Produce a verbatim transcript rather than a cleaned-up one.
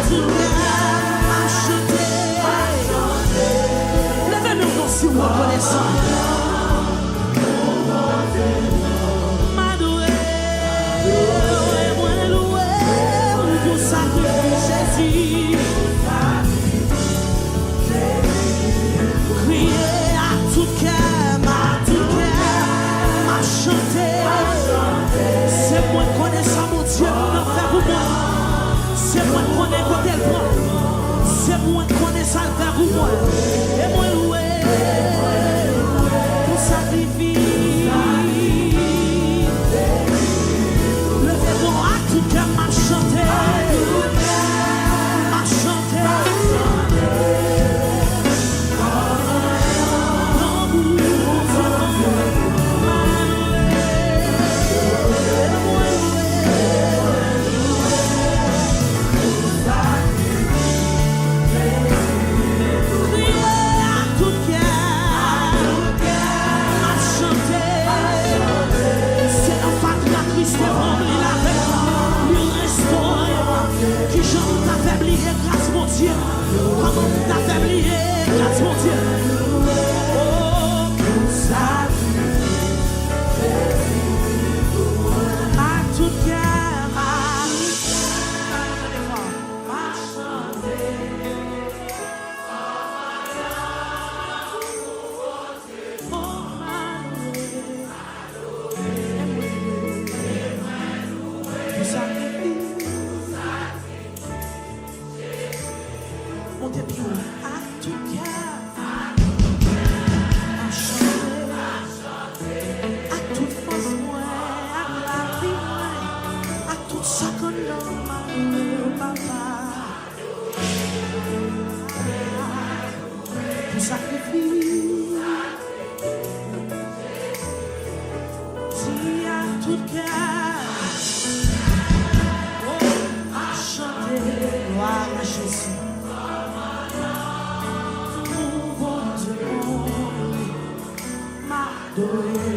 Tout kè m ap chante. Leve men w si w rekonesan. M adore w e mwen louwe w pou sakrifis Jezi. Kriye ak tout kè m, ak tout kè m ap chante. Se mwen konnen sa Bondye m nan fè pou mwen. Se mwen konnen kote l pran. Se mwen konnen sa l fè pou mwen. E mwen louwe pou sakrifis. Leve men w ak tout kè m ap chante. M ap chante. Kriye ak tout kè m ap chante. Se anfatra Kris te pran m, li lave m, li restore m. Kijan m ta fè bliye gras Bondye? Kòman m ta fè bliye gras Bondye? Oh, pou sa Ak tout kè m, ak tout kè m, m ap chante. Oh, m a louwe. Pou sakrifis. Monte pi wo. Ak tout kè m, m ap chante. Ak tout fòs mwen, ak lavi mwen, ak tout sa k anndan m, m ap louwe w, Papa. Pou sakrifis. Di ak tout kè, oh, m ap chante glwa a Jezi. Pou Bondye bon, m adore